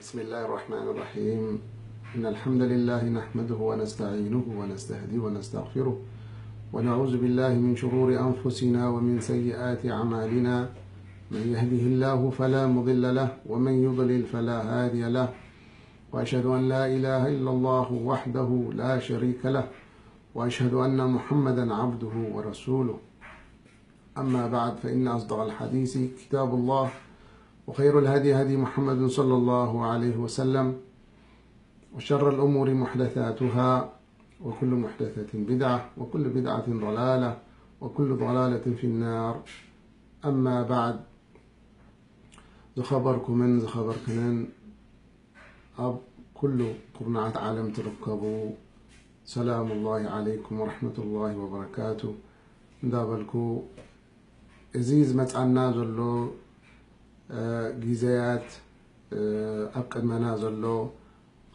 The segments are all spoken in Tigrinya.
بسم الله الرحمن الرحيم. إن الحمد لله نحمده ونستعينه ونستهديه ونستغفره، ونعوذ بالله من شرور أنفسنا ومن سيئات أعمالنا. من يهده الله فلا مضل له، ومن يضلل فلا هادي له. وأشهد أن لا إله إلا الله وحده لا شريك له، وأشهد أن محمدا عبده ورسوله. أما بعد، فإن أصدق الحديث كتاب الله، وخير الهدي هدي محمد صلى الله عليه وسلم، وشر الأمور محدثاتها، وكل محدثة بدعة، وكل بدعة ضلالة، وكل ضلالة في النار. أما بعد، ዝኸበርኩምን ዝኸበርክንን ኣብ ኩሉ ኩርናዓት ዓለም ትርከቡ፣ ሰላሙላሂ ዓለይኩም ወረሕመቱላሂ ወበረካቱ እንዳበልኩ፣ እዚ ዝመጻና ዘሎ፣ እ፣ ግዜያት፣ እ፣ ኣብ ቅድመና ዘሎ፣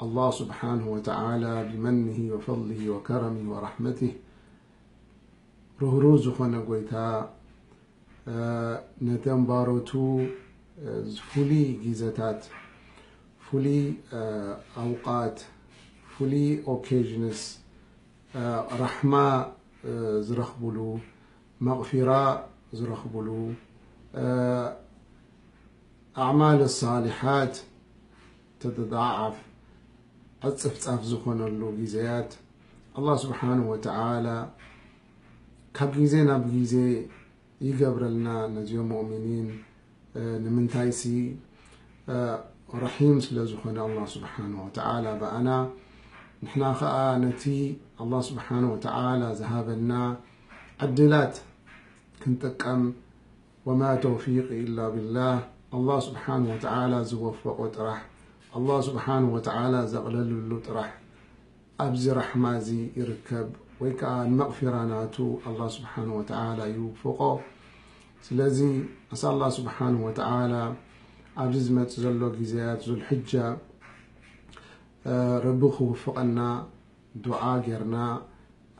ኣላህ ስብሓንሁ ወተዓላ ብመንሂ ወፈድሊሂ ወከረሚሂ ወረሕመቲህ፣ ርህሩህ ዝኾነ ጎይታ፣ እ፣ ነተን ባሮቱ፣ እ፣ ፍሉይ ግዜታት፣ ፍሉይ፣ እ፣ ኣውቃት፣ ፍሉይ ኦኬዥንስ፣ እ፣ ራሕማ፣ እ፣ ዝረኽብሉ፣ መቕፊራ ዝረኽብሉ፣ እ፣ ኣዕማል ሳሊሓት ተተዳዓዓፍ፣ ዕጽፍጻፍ ዝኾነሉ ግዜያት፣ ኣላህ ስብሓንሁ ወተዓላ ካብ ግዜ ናብ ግዜ ይገብረልና ነዚኦም ሙእሚኒን። እ፣ ንምንታይሲ፣ እ፣ ረሒም ስለ ዝኾነ ኣላህ ስብሓንሁ ወተዓላ ብኣና፣ ንሕና ኸኣ ነቲ ኣላህ ስብሓንሁ ወተዓላ ዝሃበና ዕድላት ክንጥቀም፣ ወማ ተውፊቂ ኢላ ቢላህ፣ ኣላህ ስብሓንሁ ወተዓላ ዝወፈቆ ጥራሕ፣ ኣላህ ስብሓንሁ ወተዓላ ዘቕለለሉ ጥራሕ ኣብዚ ራሕማ እዚ ይርከብ፣ ወይ ከኣ ንመቕፊራ ናቱ ኣላህ ስብሓንሁ ወተዓላ ይውፍቆ። ስለዚ፣ ኣስኣል ኣላህ ስብሓንሁ ወተዓላ ኣብዚ ዝመጽእ ዘሎ ግዜያት ዙልሕጃ፣ እ፣ ረቢ ክውፍቐና ዱዓ ጌርና፣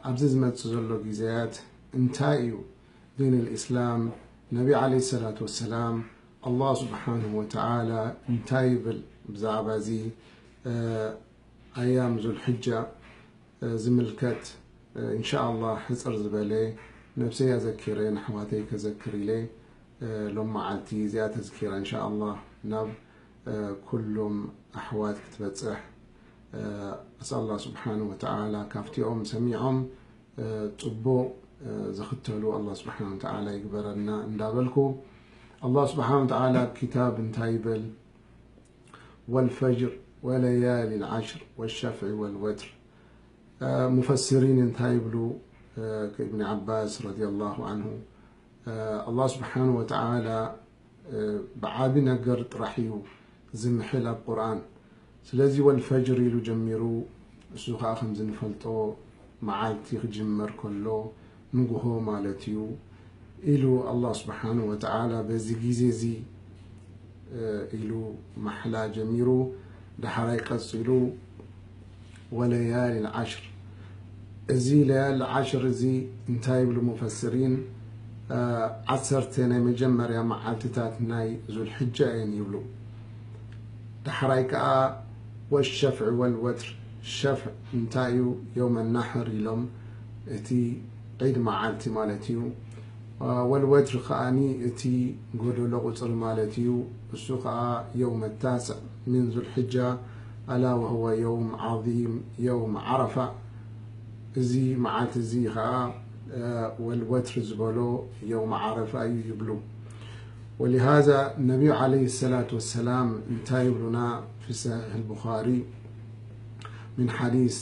ኣብዚ ዝመጽእ ዘሎ ግዜያት እንታይ እዩ ዲን ልእስላም፣ ነቢ ዓለይሂ ሰላቱ ወሰላም፣ ኣላህ ስብሓንሁ ወተዓላ እንታይ ይብል ብዛዕባ እዚ፣ እ፣ ኣያም ዙልሕጃ፣ እ፣ ዝምልከት፣ እ፣ ኢንሻ ኣላህ ሕጽር ዝበለ ነብሰይ ኣዘኪረ ንኣሕዋተይ ከዘክር ኢለ፣ እ፣ ሎም መዓልቲ እዚኣ ተዝኪራ ኢንሻ ኣላህ ናብ፣ እ፣ ኩሎም ኣሕዋት ክትበጽሕ፣ እ፣ ኣስኣል ኣላህ ስብሓንሁ ወተዓላ ካብቲኦም ሰሚዖም፣ እ፣ ጽቡቕ፣ እ፣ ዝኽተሉ ኣላህ ስብሓንሁ ወተዓላ ይግበረና እንዳበልኩ፣ ኣላህ ስብሓንሁ ወተዓላ ኣብ ኪታብ እንታይ ይብል? ወልፈጅር ወለያሊን ዓሽር ወሸፍዒ ወልወትር። እ፣ ሙፈሲሪን እንታይ ይብሉ? እ፣ ከእብኒ ዓባስ ረዲየላሁ ዓንሁ፣ እ፣ ኣላህ ስብሓንሁ ወተዓላ፣ እ፣ ብዓቢ ነገር ጥራሕ እዩ ዝምሕል ኣብ ቁርኣን። ስለዚ ወልፈጅር ኢሉ ጀሚሩ፣ እሱ ኸኣ ከምዚ ንፈልጦ መዓልቲ ክጅመር ከሎ ንግሆ ማለት እዩ ኢሉ ኣላህ ስብሓንሁ ወተዓላ በዚ ግዜ እዚ፣ እ፣ ኢሉ ማሕላ ጀሚሩ፣ ዳሕራይ ቀጺሉ ወለያሊን ዓሽር። እዚ ለያሊ ዓሽር እዚ እንታይ ይብሉ ሙፈስሪን? እ፣ ዓሰርተ ናይ መጀመርያ መዓልትታት ናይ ዙልሕጃ እየን ይብሉ። ዳሕራይ ከኣ ወሸፍዒ ወልወትር፣ ሸፍዕ እንታይ እዩ? የውመ ናሕር ኢሎም፣ እቲ ዒድ መዓልቲ ማለት እዩ። ወልወትር ከኣኒ እቲ ጎደሎ ቁጽሪ ማለት እዩ። እሱ ከኣ የውመ ታስዕ ሚን ዙልሕጃ፣ ኣላ ወህወ የውም ዓዚም፣ የውም ዓረፋ። እዚ መዓልቲ እዚ ከኣ፣ እ፣ ወልወትር ዝበሎ የውም ዓረፋ እዩ ይብሉ። ወሊሃዛ ነቢዩ ዓለይሂ ሰላቱ ወሰላም እንታይ ይብሉና? ፊ ሰሒሕ ኣልቡኻሪ من حديث،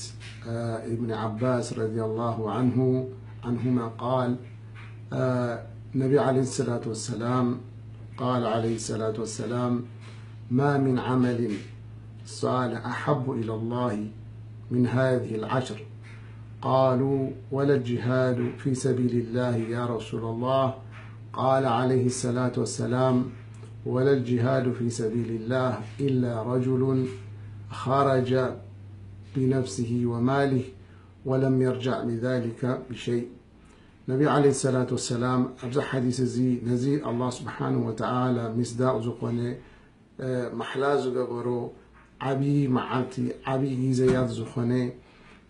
آه، ابن عباس رضي الله عنه، عنهما قال، آه، ነቢ ዓለይሂ ሰላቱ ወሰላም قال عليه الصلاة والسلام: ما من عمل صالح أحب إلى الله من هذه العشر. قالوا: ولا الجهاد في سبيل الله يا رسول الله؟ قال عليه الصلاة والسلام: ولا الجهاد في سبيل الله إلا رجل خرج بنفسه وماله ولم يرجع بذلك بشيء. ነቢ ዓለይሂ ሰላቱ ወሰላም ኣብዚ ሓዲስ እዚ ነዚ ኣላህ ስብሓንሁ ወተዓላ ሚስዳቕ ዝኾነ፣ እ፣ ማሕላ ዝገበሮ ዓብዪ መዓልቲ፣ ዓብዪ ግዜያት ዝኾነ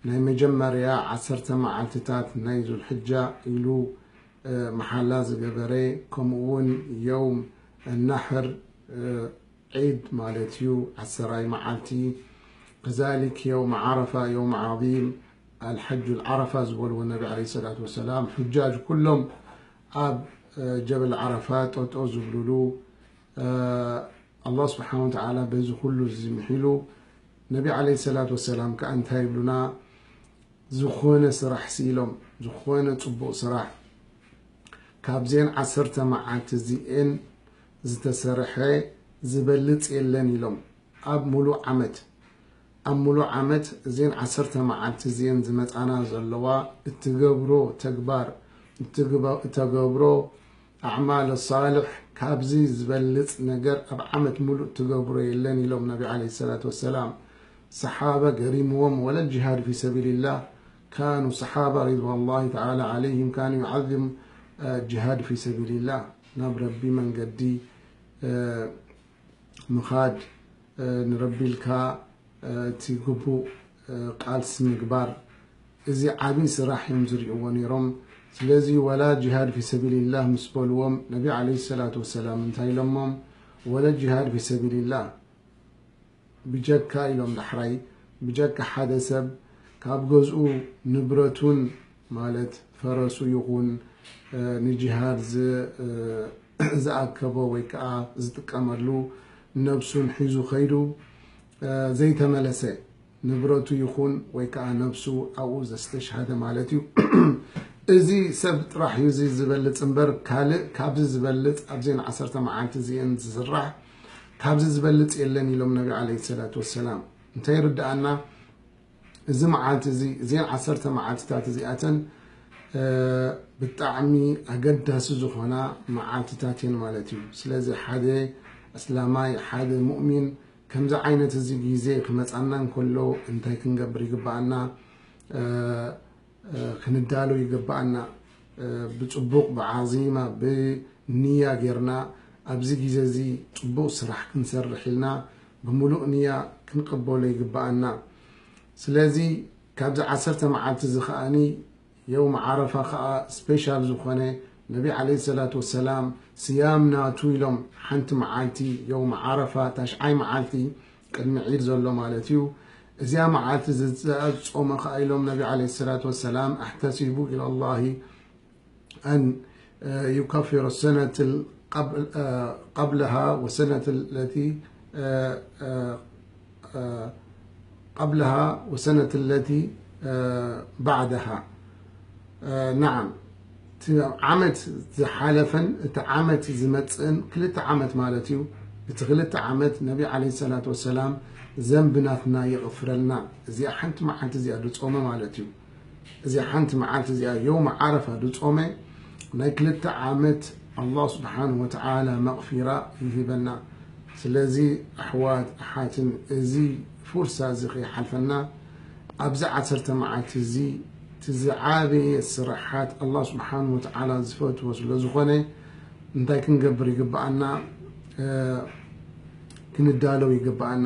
ናይ መጀመርያ ዓሰርተ መዓልትታት ናይ ዙልሕጃ ኢሉ፣ እ፣ መሓላ ዝገበረ፣ ከምኡ እውን የውም ናሕር፣ እ፣ ዒድ ማለት እዩ፣ ዓሰራይ መዓልቲ። ከዛሊክ የውም ዓረፋ፣ የውም ዓዚም፣ ኣልሐጁል ዓረፋ ዝበልዎ ነቢ ዓለይሂ ሰላቱ ወሰላም፣ ሑጃጅ ኩሎም ኣብ፣ እ፣ ጀበል ዓረፋ ጠጠው ዝብሉሉ፣ እ፣ ኣላህ ስብሓን ወተዓላ በዚ ኩሉ እዚ ምሒሉ፣ ነቢ ዓለይሂ ሰላቱ ወሰላም ከኣ እንታይ ይብሉና? ዝኾነ ስራሕ ስኢሎም፣ ዝኾነ ጽቡቕ ስራሕ ካብዘን ዓሰርተ መዓልቲ እዚኤን ዝተሰርሐ ዝበልጽ የለን ኢሎም። ኣብ ሙሉእ ዓመት፣ ኣብ ሙሉእ ዓመት እዘን ዓሰርተ መዓልቲ እዚኤን ዝመጻና ዘለዋ፣ እትገብሮ ተግባር፣ እትግበ-፣ እተገብሮ ኣዕማል ሳልሕ ካብዚ ዝበልጽ ነገር ኣብ ዓመት ሙሉእ እትገብሮ የለን ኢሎም ነቢ ዓለይሂ ሰላቱ ወሰላም። ሰሓባ ገሪምዎም፣ ወለ ጅሃድ ፊ ሰቢልላህ ካኑ፣ ሰሓባ ሪድዋኑላሂ ተዓላ ዓለይሂም ካኑ ይዓዚም፣ እ፣ ጅሃድ ፊ ሰቢልላህ፣ ናብ ረቢ መንገዲ፣ እ፣ ምኻድ፣ እ፣ ንረቢ ኢልካ፣ እ፣ እቲ ግቡእ፣ እ፣ ቃልሲ ምግባር፣ እዚ ዓብዪ ስራሕ እዮም ዝርእይዎ ነይሮም። ስለዚ ወላ ጅሃድ ፊ ሰቢልላህ ምስ በልዎም ነቢ ዓለይሂ ሰላቱ ወሰላም እንታይ ኢሎሞም? ወለ ጅሃድ ፊ ሰቢልላህ፣ ብጀካ ኢሎም ዳሕራይ፣ ብጀካ ሓደ ሰብ ካብ ገዝኡ ንብረቱን ማለት ፈረሱ ይኹን፣ እ፣ ንጅሃድ ዝ-፣ እ፣ ዝኣከቦ ወይ ከዓ ዝጥቀመሉ ነብሱን ሒዙ ከይዱ፣ እ፣ ዘይተመለሰ፣ ንብረቱ ይኹን ወይ ከዓ ነብሱ ኣብኡ ዘስተሽሃደ ማለት እዩ። እዚ ሰብ ጥራሕ እዩ እዚ ዝበልጽ እምበር፣ ካልእ ካብዚ ዝበልጽ ኣብዘን ዓሰርተ መዓልቲ እዚኤን ዝስራሕ ካብዚ ዝበልጽ የለን ኢሎም ነቢ ዓለይሂ ሰላቱ ወሰላም። እንታይ ይርድኣና? እዚ መዓልቲ እዚ፣ እዘን ዓሰርተ መዓልትታት እዚኣተን፣ እ፣ ብጣዕሚ ኣገዳሲ ዝኾና መዓልትታት እየን ማለት እዩ። ስለዚ ሓደ ኣስላማይ፣ ሓደ ሙእሚን ከምዚ ዓይነት እዚ ግዜ ክመጻና እንከሎ እንታይ ክንገብር ይግብኣና? እ፣ እ፣ ክንዳሎ ይግብኣና። እ፣ ብጽቡቕ፣ ብዓዚማ፣ ብንያ ጌርና ኣብዚ ግዜ እዚ ጽቡቕ ስራሕ ክንሰርሕ ኢልና ብምሉእ ንያ ክንቅበሎ ይግብኣና። ስለዚ ካብዚ ዓሰርተ መዓልቲ እዚ ከኣኒ የውም ዓረፋ ከኣ ስፔሻል ዝኾነ፣ ነቢ ዓለይሂ ሰላቱ ወሰላም ስያም ናቱ ኢሎም፣ ሓንቲ መዓልቲ የውም ዓረፋ፣ ታሽዓይ መዓልቲ ቅድሚ ዒድ ዘሎ ማለት እዩ። እዚኣ መዓልቲ እዚ ዝጾመ ከኣ ኢሎም ነቢ ዓለይሂ ሰላቱ ወሰላም፣ ኣሕተሲቡ ኢለላሂ ኣን፣ እ፣ ዩከፊረ ሰነት ል-፣ ቀብ-፣ እ፣ ቀብለሃ ወሰነት ለቲ፣ እ፣ እ፣ እ፣ ቀብለሃ ወሰነት ለቲ፣ እ፣ ባዕደሃ። እ፣ ነዓም፣ እቲ ዓመት ዝሓለፈን እቲ ዓመት ዝመጽእን ክልተ ዓመት ማለት እዩ። እቲ ክልተ ዓመት ነቢ ዓለይሂ ሰላቱ ወሰላም ዘንቢ ናትና ይቕፍረልና። እዚኣ ሓንቲ መዓልቲ እዚኣ ዝጾመ ማለት እዩ። እዚኣ ሓንቲ መዓልቲ እዚኣ የውም ዓረፋ ዝጾመ ናይ ክልተ ዓመት ኣላህ ስብሓንሁ ወተዓላ መቕፊራ ይህበና። ስለዚ ኣሕዋት ኣሓትን እዚ ፉርሳ እዚ ከይሓልፈና ኣብዚ ዓሰርተ መዓልቲ እዚ እቲ ዝዓበየ ስራሓት ኣላህ ስብሓንሁ ወተዓላ ዝፈትዎ ስለ ዝኾነ እንታይ ክንገብር ይግብኣና? እ፣ ክንዳለው ይግብኣና፣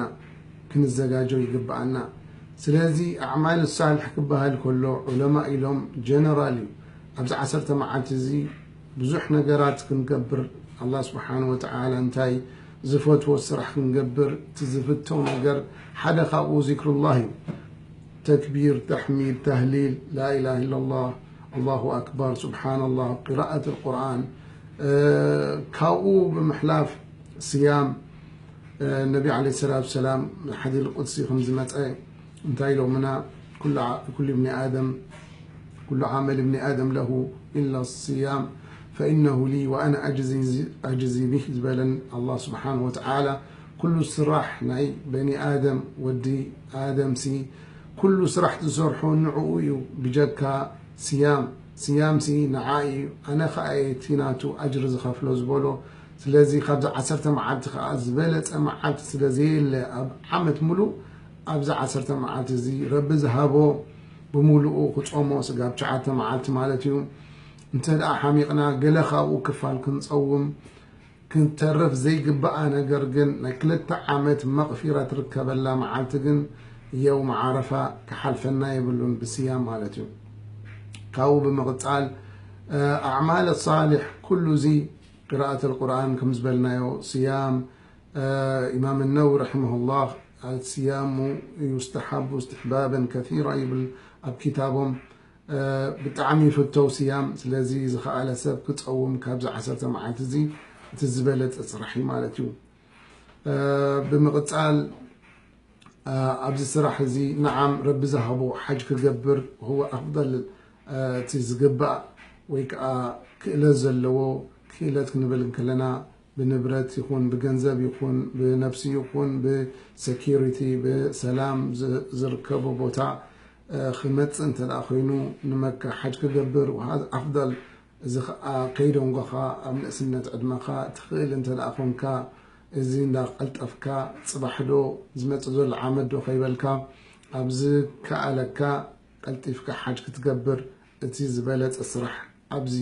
ክንዘጋጀው ይግብኣና። ስለዚ ኣዕማል ሳልሕ ክበሃል ከሎ ዑለማ ኢሎም ጀነራል እዩ። ኣብዚ ዓሰርተ መዓልቲ እዚ ብዙሕ ነገራት ክንገብር ኣላህ ስብሓንሁ ወተዓላ እንታይ ዝፈትዎ ስራሕ ክንገብር፣ እቲ ዝፍተው ነገር ሓደ ካብኡ ዚክሩላህ እዩ። ተክቢር፣ ተሕሚድ፣ ተህሊል፣ ላኢላሃ ኢለላህ፣ ኣላሁ ኣክበር፣ ሱብሓነላህ፣ ቂራአት ኣልቁርኣን፣ እ፣ ካብኡ ብምሕላፍ ስያም፣ እ፣ ነቢ ዓለይሂ ሰላቱ ወሰላም ሓዲስ ቁድሲ ከም ዝመጸ እንታይ ኢሎምና? ኩሉ ዓ-፣ ኩሉ እብኒ ኣደም፣ ኩሉ ዓመል እብኒ ኣደም ለሁ ኢላ ስያም ፈኢነሁ ሊ ወኣነ ኣጅዚ፣ ኣጅዚ ቢህ ዝበለን ኣላህ ስብሓንሁ ወተዓላ፣ ኩሉ ስራሕ ናይ በኒ ኣደም፣ ወዲ ኣደምሲ፣ ኩሉ ስራሕ ዝሰርሖ ንዕኡ እዩ፣ ብጀካ ስያም። ስያምሲ ንዓይ እዩ፣ ኣነ ኸኣ እየ እቲ ናቱ ኣጅሪ ዝኸፍሎ ዝበሎ። ስለዚ ካብዚ ዓሰርተ መዓልቲ ኸኣ ዝበለጸ መዓልቲ ስለ ዘየለ ኣብ ዓመት ሙሉእ፣ ኣብዚ ዓሰርተ መዓልቲ እዚ ረቢ ዝሃቦ ብምሉኡ ክጾሞ፣ ስጋብ ትሽዓተ መዓልቲ ማለት እዩ። እንተ ደኣ ሓሚቕና፣ ገለ ካብኡ ክፋል ክንጸውም፣ ክንተርፍ ዘይግብኣ ነገር ግን ናይ ክልተ ዓመት መቕፊራ ትርከበላ መዓልቲ ግን የውም ዓረፋ ክሓልፈና የብሉን ብስያም ማለት እዩ። ካብኡ ብምቕጻል ኣዕማል ሳሊሕ ኩሉ እዚ ቅራኣት ኣልቁርኣን ከም ዝበልናዮ ስያም ኢማም ነው ረሒመሁላህ الصيام يستحب استحبابا كثيرا ይብል ኣብ ኪታቦም። ብጣዕሚ ይፍተው ስያም። ስለዚ ዝኸኣለ ሰብ ክፀውም ካብዚ ዓሰርተ መዓልቲ እዚ እቲ ዝበለፀ ስራሕ እዩ ማለት እዩ። ብምቕፃል ኣብዚ ስራሕ እዚ ንዓም ረቢ ዝሃቦ ሓጅ ክገብር هو ኣፍضል እቲ ዝግባእ ወይ ከዓ ክእለት ዘለዎ ክእለት ክንብል እንከለና ብንብረት ይኹን ብገንዘብ ይኹን ብነፍሲ ይኹን ብሰኪሪቲ ብሰላም ዝርከቦ ቦታ ክመፅእ እንተ ደኣ ኮይኑ ንመካ ሓጅ ክገብር ኣፍضል። እዚ ከዓ ከይደንጎኻ ኣብ ንእስነት ዕድመኻ ትኽእል እንተ ደኣ ኮንካ እዚ እንዳቀልጠፍካ ፅባሕ ዶ ዝመፅእ ዘሎ ዓመት ዶ ከይበልካ ኣብዚ ከኣለካ ቀልጢፍካ ሓጅ ክትገብር እቲ ዝበለፀ ስራሕ ኣብዚ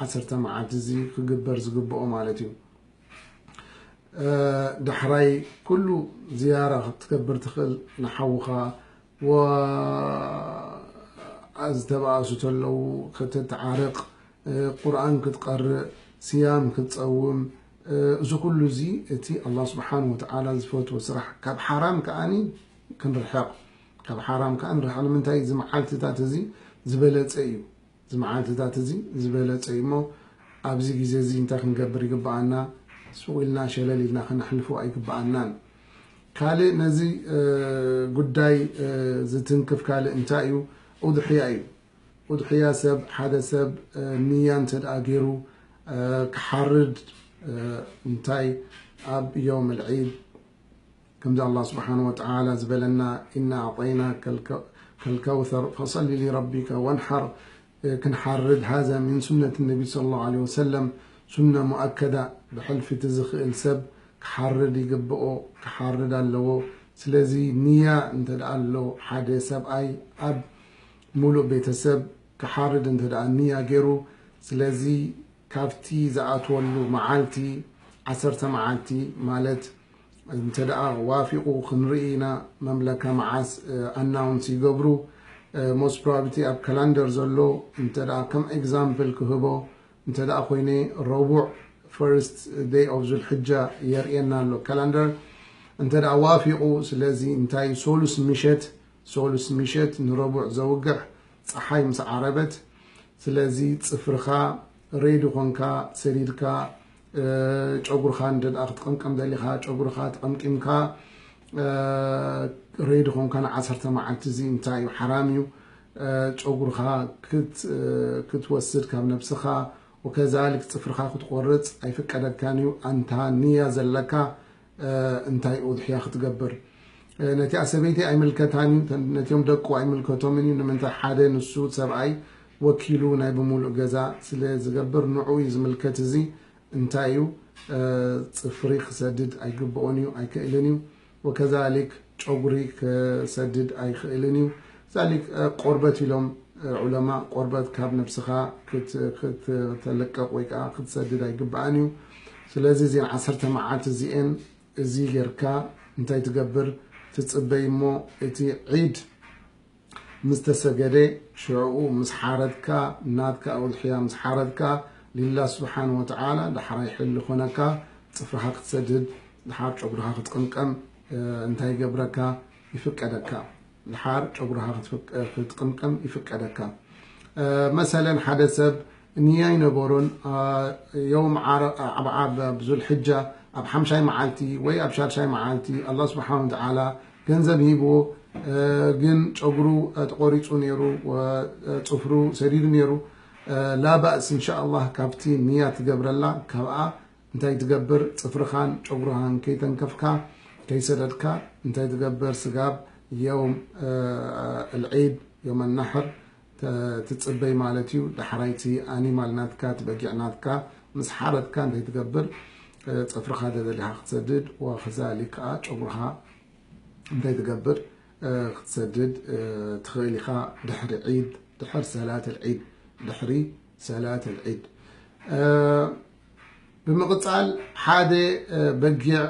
ዓሰርተ መዓልቲ እዚ ክግበር ዝግብኦ ማለት እዩ። ዳሕራይ ኩሉ ዝያራ ክትገብር ትኽእል ንሓውኻ ዝተባእሱ ተለዉ ክትትዓርቕ ቁርኣን ክትቀርእ ስያም ክትፀውም እዚ ኩሉ እዚ እቲ ኣላ ስብሓን ወተዓላ ዝፈትዎ ስራሕ ካብ ሓራም ከኣኒ ክንርሕቕ ካብ ሓራም ከዓ ንርሕቕ ንምንታይ እዚ መዓልትታት እዚ ዝበለፀ እዩ ዝመዓልትታት እዚ ዝበለፀ እዩ እሞ ኣብዚ ግዜ እዚ እንታይ ክንገብር ይግበኣና? ስቕ ኢልና ሸለል ኢልና ክነሕልፎ ኣይግበኣናን። ካልእ ነዚ ጉዳይ ዝትንክፍ ካልእ እንታይ እዩ? ኡድሕያ እዩ። ኡድሕያ ሰብ ሓደ ሰብ ንያ እንተ ደኣ ገይሩ ክሓርድ እንታይ ኣብ ዮም ልዒድ ከምዚ ኣላ ስብሓን ወተዓላ ዝበለና ኢና ኣዕጠይናከ ከልከውተር ፈሰሊ ሊረቢከ ወንሓር ክንሓርድ ሃዛ ሚን ሱነት ነቢ ስለ ላሁ ለ ወሰለም ሱነ ሙኣከዳ ብሕልፊ እቲ ዝኽእል ሰብ ክሓርድ ይግብኦ ክሓርድ ኣለዎ። ስለዚ ንያ እንተ ደኣ ኣሎ ሓደ ሰብኣይ ኣብ ሙሉእ ቤተሰብ ክሓርድ እንተ ደኣ ንያ ገይሩ ስለዚ ካብቲ ዝኣትወሉ መዓልቲ ዓሰርተ መዓልቲ ማለት እንተ ደኣ ዋፊቑ ክንርኢ ኢና መምለካ መዓስ ኣናውንስ ይገብሩ። ሞስት ፕሮባብሊ ኣብ ካላንደር ዘሎ እንተ ደኣ ከም ኤግዛምፕል ክህቦ እንተ ደኣ ኮይነ ረቡዕ ፈርስት ደይ ኦፍ ዙልሕጃ የርእየና ኣሎ ካላንደር እንተ ደኣ ዋፊቑ። ስለዚ እንታይ ሶሉስ ምሸት ሶሉስ ምሸት ንረቡዕ ዘውግሕ ፀሓይ ምስ ዓረበት ስለዚ ፅፍርኻ ሬዲ ኾንካ ሰዲድካ ጨጉርኻ እንደ ክትቀምቀም ደሊኻ ጨጉርኻ ተቐምቂምካ ሬዲ ኾንካ ንዓሰርተ መዓልቲ እዚ እንታይ እዩ ሓራም እዩ። ጨጉርኻ ክትወስድ ካብ ነብስኻ ወከዛሊክ ፅፍርኻ ክትቆርፅ ኣይፍቀደካን እዩ። ኣንታ ንያ ዘለካ እንታይ ኡድሕያ ክትገብር ነቲኣ ሰበይቲ ኣይምልከታን እዩ፣ ነቲኦም ደቁ ኣይምልከቶምን እዩ። ንምንታይ ሓደ ንሱ ሰብኣይ ወኪሉ ናይ ብምሉእ ገዛ ስለ ዝገብር ንዑ እዩ ዝምልከት። እዚ እንታይ እዩ ፅፍሪ ክሰድድ ኣይግብኦን እዩ፣ ኣይክእልን እዩ። ወከዛሊክ ጨጉሪ ክሰድድ ኣይክእልን እዩ። ዛሊክ ቆርበት ኢሎም ዑለማ ቆርበት ካብ ነብስኻ ክትለቀቕ ወይ ከዓ ክትሰድድ ኣይግብኣን እዩ። ስለዚ እዚን ዓሰርተ መዓልቲ እዚኤን እዚ ጌርካ እንታይ ትገብር ትጽበይ እሞ እቲ ዒድ ምስ ተሰገደ ሽዕኡ ምስ ሓረድካ ናትካ ኣውድሕያ ምስ ሓረድካ ሊላ ስብሓን ወተዓላ ዳሕራይ ሕሊ ኮነካ ጽፍርኻ ክትሰድድ ድሓር ጨጉርኻ ክትቅምቀም እንታይ ይገብረካ ይፍቀደካ ድሓር ጨጉርኻ ክትቅምቀም ይፍቀደካ። መሰለን ሓደ ሰብ ንያ ኣይነበሮን ዮም ዓብዓብ ኣብ ዙልሕጃ ኣብ ሓምሻይ መዓልቲ ወይ ኣብ ሻድሻይ መዓልቲ ኣላ ስብሓን ወተዓላ ገንዘብ ሂብዎ ግን ጨጉሩ ተቆሪፁ ነይሩ ፅፍሩ ሰዲዱ ነይሩ ላባእስ እንሻ ኣላህ ካብቲ ንያ ትገብረላ ካብኣ እንታይ ትገብር ፅፍርኻን ጨጉርኻን ከይተንከፍካ ከይሰደድካ እንታይ ትገብር ስጋብ የውም ልዒድ የውም ናሕር ትፅበይ ማለት እዩ። ዳሕራይቲ ኣኒማል ናትካ ትበጊዕ ናትካ ምስ ሓረድካ እንታይ ትገብር ፅፍርኻ ደደሊኻ ክትሰድድ ወከዛሊክ ከዓ ጨጉርኻ እንታይ ትገብር ክትሰድድ ትኽእል ኢኻ ድሕሪ ዒድ ድሕር ሰላት ልዒድ ድሕሪ ሰላት ልዒድ። ብምቕጻል ሓደ በጊዕ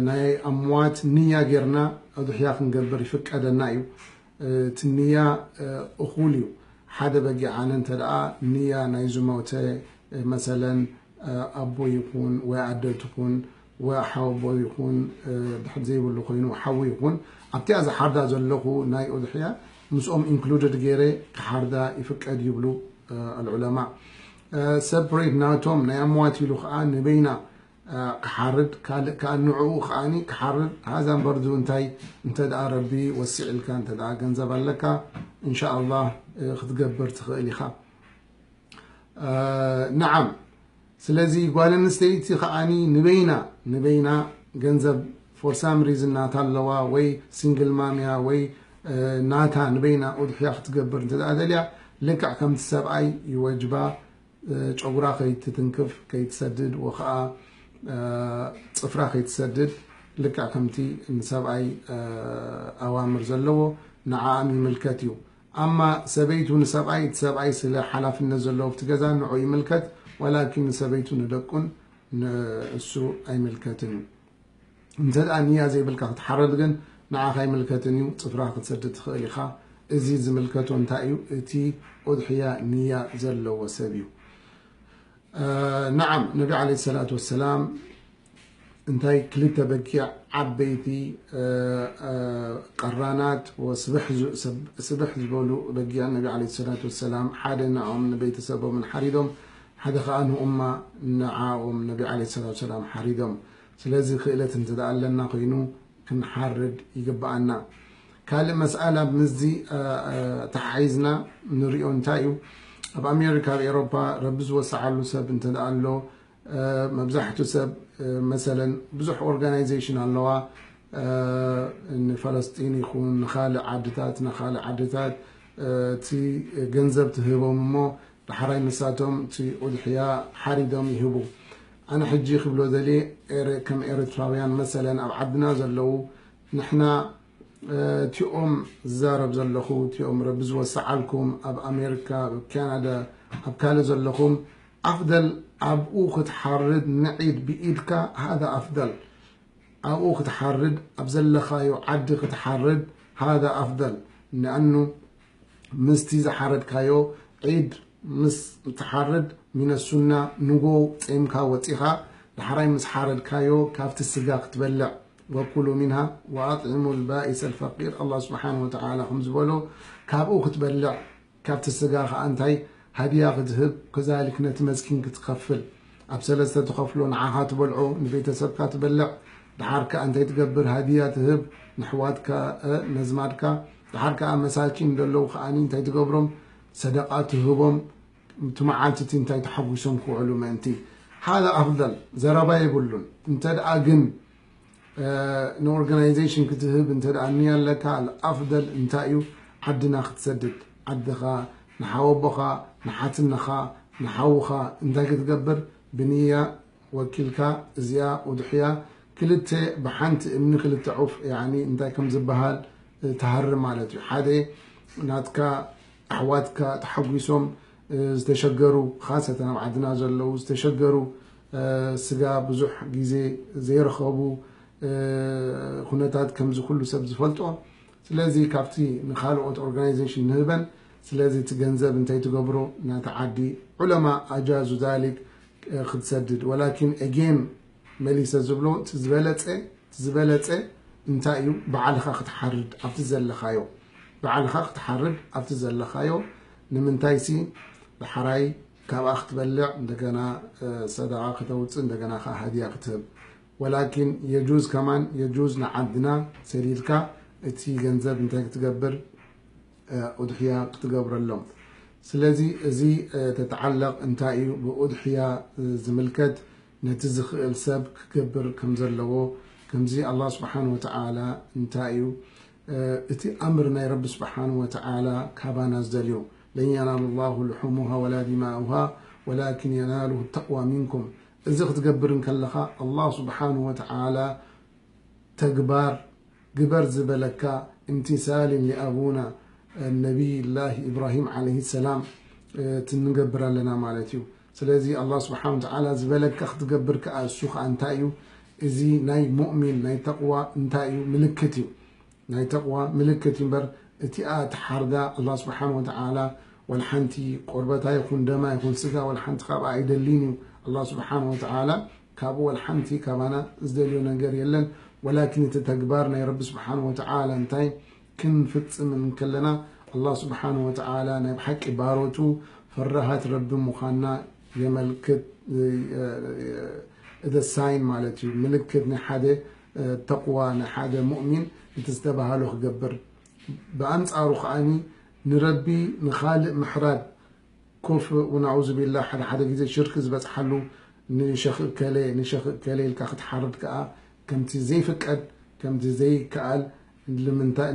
ናይ ኣምዋት ንያ ጌርና ኣድሕያ ክንገብር ይፍቀደና እዩ። እቲ ንያ እኹል እዩ። ሓደ በጊዕ ኣነ እንተ ደኣ ንያ ናይ ዝሞተ መሰለን ኣቦ ይኹን ወይ ኣደ ትኹን ወይ ሓወቦ ይኹን ድሕር ዘይብሉ ኮይኑ ሓዊ ይኹን ኣብቲኣ ዝሓርዳ ዘለኹ ናይ ኡድሕያ ምስኦም ኢንክሉድድ ገይረ ክሓርዳ ይፍቀድ ይብሉ ኣልዑለማ። ሰፕሬት ናቶም ናይ ኣምዋት ኢሉ ከዓ ንበይና ክሓርድ ካልእ ከዓ ንዕኡ ከዓኒ ክሓርድ ሃዛ እምበርዱ እንታይ እንተ ደኣ ረቢ ወሲዕልካ እንተ ደኣ ገንዘብ ኣለካ እንሻ ኣላህ ክትገብር ትኽእል ኢኻ። ነዓም ስለዚ ጓል ኣንስተይቲ ከዓኒ ንበይና ንበይና ገንዘብ for some reason ናታ ኣለዋ ወይ ሲንግል ማምያ ወይ ናታ ንበይና ኡድሕያ ክትገብር እንተ ደኣ ደልያ ልክዕ ከምቲ ሰብኣይ ይወጅባ ጨጉራ ከይትትንክፍ ከይትሰድድ ወኸዓ ፅፍራ ከይትሰድድ ልክዕ ከምቲ ንሰብኣይ ኣዋምር ዘለዎ ንዓኣም ይምልከት እዩ። ኣማ ሰበይቱ ንሰብኣይ እቲ ሰብኣይ ስለ ሓላፍነት ዘለዎ ኣብቲ ገዛ ንዑ ይምልከት ወላኪን ንሰበይቱ ንደቁን ንእሱ ኣይምልከትን እዩ። እንተ ደኣ ንያ ዘይብልካ ክትሓረድ ግን ንዓኻ ኣይምልከትን እዩ፣ ጽፍራ ክትሰድድ ትኽእል ኢኻ። እዚ ዝምልከቶ እንታይ እዩ? እቲ ኡድሕያ ንያ ዘለዎ ሰብ እዩ። ነዓም ነቢ ዓለይሂ ሰላቱ ወሰላም እንታይ ክልተ በጊዕ ዓበይቲ ቀራናት ስብሕ ዝበሉ በጊዕ ነቢ ዓለይሂ ሰላቱ ወሰላም ሓደ ንዕኦም ንቤተሰቦምን ሓሪዶም ሓደ ከዓ ንኡማ ንዓኦም ነቢ ዓለይሂ ሰላቱ ወሰላም ሓሪዶም። ስለዚ ክእለት እንተ ደኣ ኣለና ኮይኑ ክንሓርድ ይግብኣና። ካልእ መስኣላ ምስዚ ተሓሒዝና ንሪኦ እንታይ እዩ? ኣብ ኣሜሪካ ኣብ ኤሮፓ ረቢ ዝወሰዓሉ ሰብ እንተ ደኣ ኣሎ መብዛሕቱ ሰብ መሰለን ብዙሕ ኦርጋናይዜሽን ኣለዋ ንፈለስጢን ይኹን ንኻልእ ዓድታት ንኻልእ ዓድታት እቲ ገንዘብ ትህቦም እሞ ዳሕራይ ንሳቶም እቲ ኡድሕያ ሓሪዶም ይህቡ። ኣነ ሕጂ ክብሎ ደልየ ከም ኤርትራውያን መሰለን ኣብ ዓድና ዘለዉ ንሕና እቲኦም ዝዛረብ ዘለኹ እቲኦም ረቢ ዝወሰዓልኩም ኣብ ኣሜሪካ ኣብ ካናዳ ኣብ ካልእ ዘለኹም ኣፍደል ኣብኡ ክትሓርድ ንዒድ ብኢድካ ሃذا ኣፍደል ኣብኡ ክትሓርድ ኣብ ዘለኻዮ ዓዲ ክትሓርድ ሃذا ኣፍደል ንኣኑ ምስቲ ዝሓረድካዮ ዒድ ምስ ትሓርድ ሚነ ሱና ንጎ ጼምካ ወጺኻ ዳሕራይ ምስ ሓረድካዮ ካብቲ ስጋ ክትበልዕ ወኩሉ ሚንሃ ወኣጥዕሙ ልባኢሰ ልፈቂር ኣላ ስብሓን ወተዓላ ከም ዝበሎ ካብኡ ክትበልዕ ካብቲ ስጋ ከዓ እንታይ ሃድያ ክትህብ ከዛሊክ ነቲ መስኪን ክትከፍል ኣብ ሰለስተ ትኸፍሎ ንዓኻ ትበልዖ ንቤተሰብካ ትበልዕ ድሓር ከዓ እንታይ ትገብር ሃድያ ትህብ ንሕዋትካ ነዝማድካ ድሓር ከዓ መሳኪን ዘለዉ ከዓኒ እንታይ ትገብሮም ሰደቃ ትህቦም እቲ መዓልቲ እቲ እንታይ ተሓጒሶም ክውዕሉ ምእንቲ ሃذا ኣፍضል ዘረባ የብሉን እንተ ደኣ ግን ንኦርጋናይዜሽን ክትህብ እንተ ደኣ ንያ ኣለካ ኣፍደል እንታይ እዩ ዓድና ክትሰድድ ዓድኻ ንሓወቦኻ ንሓትነኻ ንሓውኻ እንታይ ክትገብር ብንያ ወኪልካ እዚኣ ኡድሕያ ክልተ ብሓንቲ እምኒ ክልተ ዑፍ ያኒ እንታይ ከም ዝበሃል ትሃርም ማለት እዩ ሓደ ናትካ ኣሕዋትካ ተሓጒሶም ዝተሸገሩ ካሰተን ኣብ ዓድና ዘለዉ ዝተሸገሩ ስጋ ብዙሕ ግዜ ዘይረኸቡ ኩነታት ከምዚ ኩሉ ሰብ ዝፈልጦ ስለዚ ካብቲ ንካልኦት ኦርጋናይዜሽን ንህበን ስለዚ እቲ ገንዘብ እንታይ ትገብሮ ናቲ ዓዲ ዑለማ ኣጃዙ ዛሊክ ክትሰድድ ወላኪን ኤጌን መሊሰ ዝብሎ ዝበለፀ ዝበለፀ እንታይ እዩ ባዕልኻ ክትሓርድ ኣብቲ ዘለኻዮ ባዕልኻ ክትሓርድ ኣብቲ ዘለኻዮ ንምንታይ ሲ ዳሕራይ ካብኣ ክትበልዕ እንደገና ሰደቃ ከተውፅእ እንደገና ከዓ ሃድያ ክትህብ ወላኪን የጁዝ ከማን የጁዝ ንዓድና ሰዲድካ እቲ ገንዘብ እንታይ ክትገብር ኡድሕያ ክትገብረሎም ስለዚ እዚ ተተዓለቕ እንታይ እዩ ብኡድሕያ ዝምልከት ነቲ ዝኽእል ሰብ ክገብር ከም ዘለዎ ከምዚ ኣላ ስብሓን ወተዓላ እንታይ እዩ እቲ ኣምር ናይ ረቢ ስብሓን ወተዓላ ካባና ዝደልዮ ለን የናሉ ላሁ ልሑሙሃ ወላ ዲማኡሃ ወላኪን የናሉ ተቅዋ ሚንኩም እዚ ክትገብር እንከለኻ ኣላ ስብሓን ወተዓላ ተግባር ግበር ዝበለካ እምትሳልን ሊኣቡና ነቢይላህ ኢብራሂም ዓለይሂ ሰላም ትንገብር ኣለና ማለት እዩ። ስለዚ ኣላህ ስብሓን ወተዓላ ዝበለካ ክትገብር ከኣ እሱ ከኣ እንታይ እዩ? እዚ ናይ ሙእሚን ናይ ተቕዋ እንታይ እዩ? ምልክት እዩ። ናይ ተቕዋ ምልክት እዩ እምበር እቲኣ ትሓርዳ ኣላህ ስብሓን ወተዓላ ወላ ሓንቲ ቆርበታ ይኹን ደማ ይኹን ስጋ ወላ ሓንቲ ካብኣ ኣይደልን እዩ። ኣላህ ስብሓን ወተዓላ ካብኡ ወላ ሓንቲ ካባና ዝደልዮ ነገር የለን። ወላኪን እቲ ተግባር ናይ ረቢ ስብሓን ወተዓላ እንታይ ክንፍጽም እንከለና ኣላህ ስብሓን ወተዓላ ናይ ብሓቂ ባሮቱ ፈራሃት ረቢ ምዃንና የመልክት። The sign ማለት እዩ፣ ምልክት ናይ ሓደ ተቕዋ ናይ ሓደ ሙእሚን እቲ ዝተባሃሎ ክገብር። ብኣንጻሩ ከኣኒ ንረቢ ንኻልእ ምሕራድ ኩፍእ ወናዑዙ ቢላህ ሓደ ሓደ ግዜ ሽርክ ዝበጽሓሉ ንሸኽ እከለ ንሸኽ እከለ ኢልካ ክትሓርድ ከኣ ከምቲ ዘይፍቀድ ከምቲ ዘይከኣል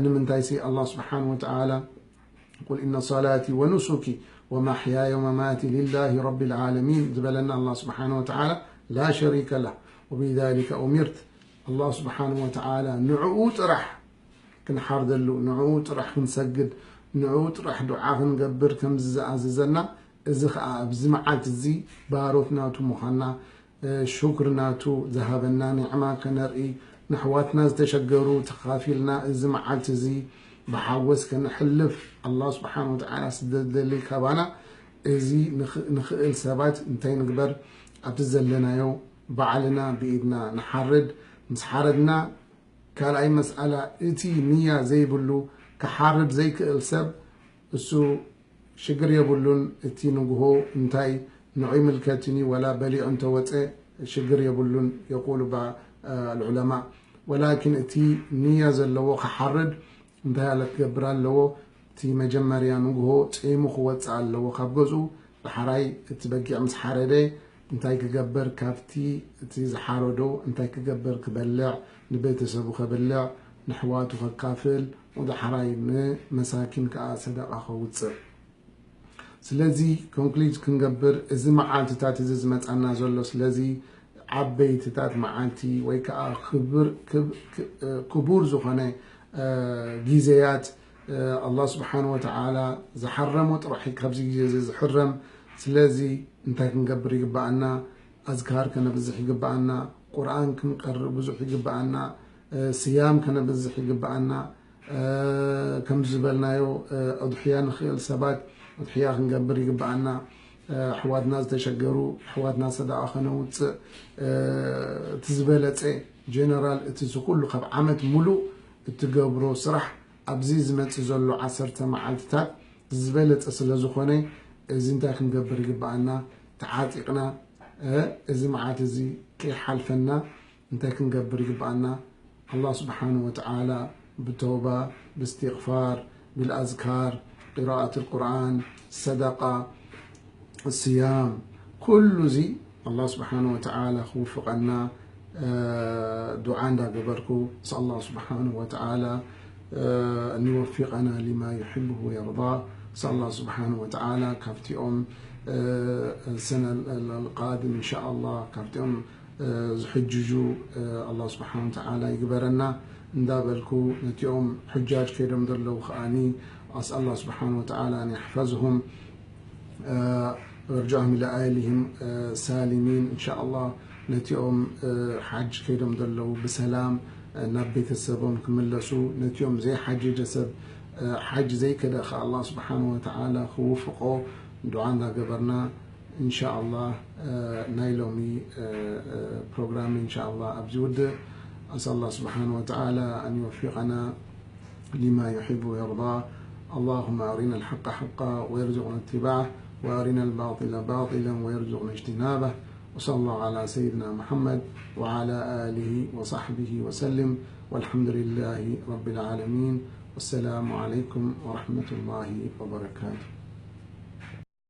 ንምንታይ ሲ ኣላህ ስብሓን ወተዓላ ቁል ኢነ ሰላቲ ወኑሱኪ ወማሕያየ ወመማቲ ሊላሂ ረቢ ልዓለሚን ዝበለና ኣላህ ስብሓን ወተዓላ ላ ሸሪከ ላህ ወቢዛሊከ ኡሚርት ኣላህ ስብሓን ወተዓላ ንዕኡ ጥራሕ ክንሓርደሉ ንዕኡ ጥራሕ ክንሰግድ ንዕኡ ጥራሕ ዱዓ ክንገብር ከምዚ ዝኣዘዘና እዚ ኸዓ ኣብዚ መዓልቲ እዚ ባሮት ናቱ ምዃንና ሹክር ናቱ ዝሃበና ኒዕማ ከነርኢ ንሕዋትና ዝተሸገሩ ተኻፊልና እዚ መዓልቲ እዚ ብሓጎስ ከነሕልፍ ኣላህ ስብሓን ወተዓላ ስደደሊ ካባና እዚ ንኽእል ሰባት እንታይ ንግበር ኣብቲ ዘለናዮ ባዕልና ብኢድና ንሓርድ ምስ ሓረድና ካልኣይ መስኣላ እቲ ንያ ዘይብሉ ክሓርድ ዘይክእል ሰብ እሱ ሽግር የብሉን እቲ ንግሆ እንታይ ንዑ ይምልከትኒ ወላ በሊዑ እንተወፀ ሽግር የብሉን የቁሉ ልዑለማ ወላኪን እቲ ንያ ዘለዎ ክሓርድ እንታይ ኣለ ክገብር ኣለዎ እቲ መጀመርያ ንግሆ ፂሙ ክወፅእ ኣለዎ ካብ ገዝኡ ዳሕራይ እቲ በጊዕ ምስ ሓረደ እንታይ ክገብር ካብቲ እቲ ዝሓረዶ እንታይ ክገብር ክበልዕ ንቤተሰቡ ከብልዕ ንሕዋቱ ከካፍል ወዳሕራይ ንመሳኪን ከዓ ሰደቃ ከውፅእ ስለዚ ኮንክሉድ ክንገብር እዚ መዓልትታት እዚ ዝመፃና ዘሎ ስለዚ ዓበይትታት መዓልቲ ወይ ከዓ ክቡር ዝኾነ ግዜያት ኣላህ ስብሓን ወተዓላ ዝሓረሞ ጥራሕ ካብዚ ግዜ እዚ ዝሕረም ስለዚ እንታይ ክንገብር ይግበኣና ኣዝካር ከነብዝሕ ይግበኣና ቁርኣን ክንቀርእ ብዙሕ ይግበኣና ስያም ከነብዝሕ ይግበኣና ከም ዝበልናዮ ኣድሕያ ንኽእል ሰባት ኣድሕያ ክንገብር ይግበኣና ኣሕዋትና ዝተሸገሩ ኣሕዋትና ሰደቃ ከነውፅእ እቲ ዝበለፀ ጀነራል እቲ ዝኩሉ ካብ ዓመት ሙሉእ እትገብሮ ስራሕ ኣብዚ ዝመፅእ ዘሎ ዓሰርተ መዓልትታት ዝበለፀ ስለ ዝኾነ እዚ እንታይ ክንገብር ይግበኣና ተዓጢቕና እዚ መዓት እዚ ከይሓልፈና እንታይ ክንገብር ይግበኣና ኣላህ ስብሓን ወተዓላ ብተውባ ብእስትቕፋር ብልኣዝካር ቅራኣት ልቁርኣን ሰደቃ ስያም ኩሉ እዚ ኣላህ ስብሓን ወተዓላ ክውፍቐና ዱዓ እንዳገበርኩ ንስኣላህ ስብሓን ወተዓላ أن يوفقنا لما يحبه ويرضاه نسأل الله سبحانه وتعالى ካብቲኦም ሰነ القادم إن شاء الله ካብቲኦም ዝሕጅጁ ኣላህ ስብሓን ወተዓላ ይግበረና እንዳበልኩ ነቲኦም ሕጃጅ ከይዶም ዘለዉ ከዓኒ ኣስኣላ ስብሓን ወተዓላ ንያሕፈዝሁም ወርጃሁም ኢላ ኣህሊሂም ሳሊሚን እንሻ ኣላህ ነቲኦም ሓጅ ከይዶም ዘለዉ ብሰላም ናብ ቤተሰቦም ክምለሱ ነቲኦም ዘይሓጀጀ ሰብ ሓጅ ዘይከደ ከ ኣላህ ስብሓን ወተዓላ ክውፍቆ ዱዓ እንዳገበርና እንሻ ኣላህ ናይ ሎሚ ፕሮግራም እንሻ ኣላህ ኣብዚ ውድእ ኣስኣላ ስብሓን ወተዓላ ኣን ይወፊቀና لما يحب ويرضى اللهم أرنا الحق حقا وارزقنا اتباعه وأرنا الباطل باطلا وارزقنا اجتنابه وصلى الله على سيدنا محمد وعلى آله وصحبه وسلم والحمد لله رب العالمين والسلام عليكم ورحمة الله وبركاته